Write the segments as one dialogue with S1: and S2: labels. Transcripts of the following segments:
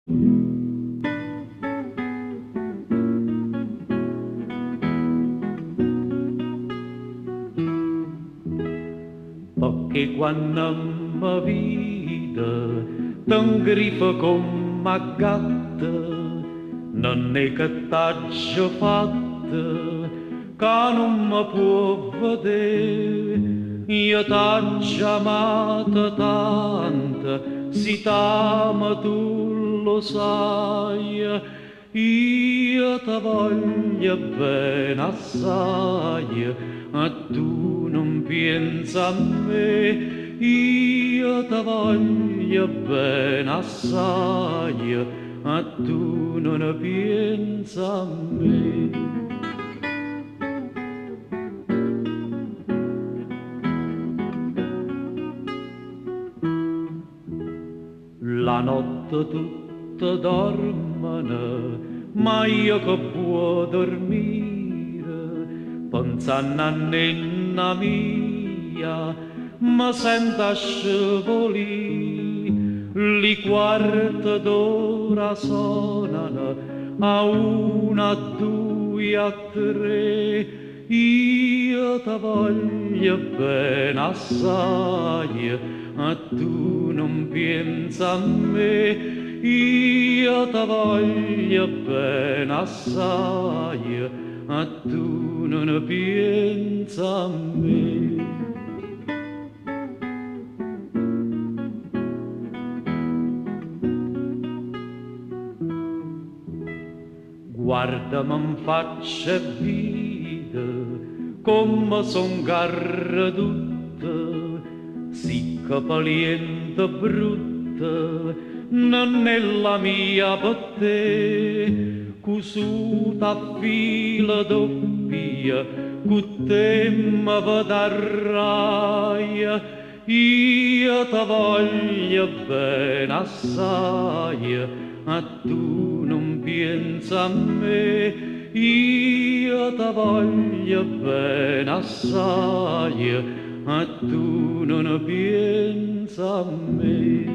S1: Pecché quanno me vide te 'ngrife comm' 'a gatta, nun è che t'aggio fatto ca nun me può vedé. Io t'aggio amata tanto, si t'amo tu lo saje, io te voglio bene assaje, e tu nun pienze a me. Io te voglio bene assaje, e tu nun pienze a me. La notte tutte dormono, ma io che vuo' dormire, pensanno a nenna mia, me sento ascevolì. Li quarte d'ora sonano, a una, a due, a tre, io te voglio bene assaje, e tu nun pienze a me. Io te voglio bene assaje, e tu nun pienze a me. Guardame 'nfaccia e vide comme songo arredutto, sicco, peliento, brutto, nennella mia pe' te, cusuta a filo doppio, cu te me vedarraje. Io te voglio bene assaje, e tu nun pienze a me. Io te voglio bene assaje, e tu nun pienze a me.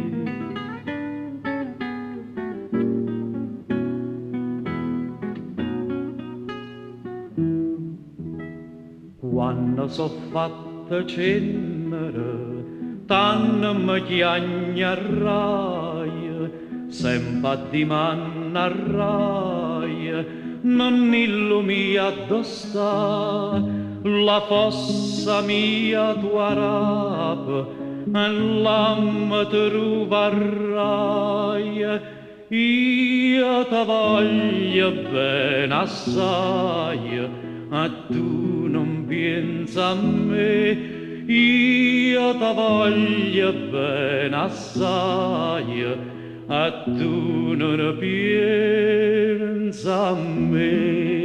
S1: Quanno so' fatta cennere, tanno me chiagnarraje, sempe addimannarraje, nennillo mio addò sta? La fossa mia tu arape e là me truvarraje. Io te voglio bene assaje, e tu nun pienze a me. Io te voglio bene assaje, e tu nun pienze a me.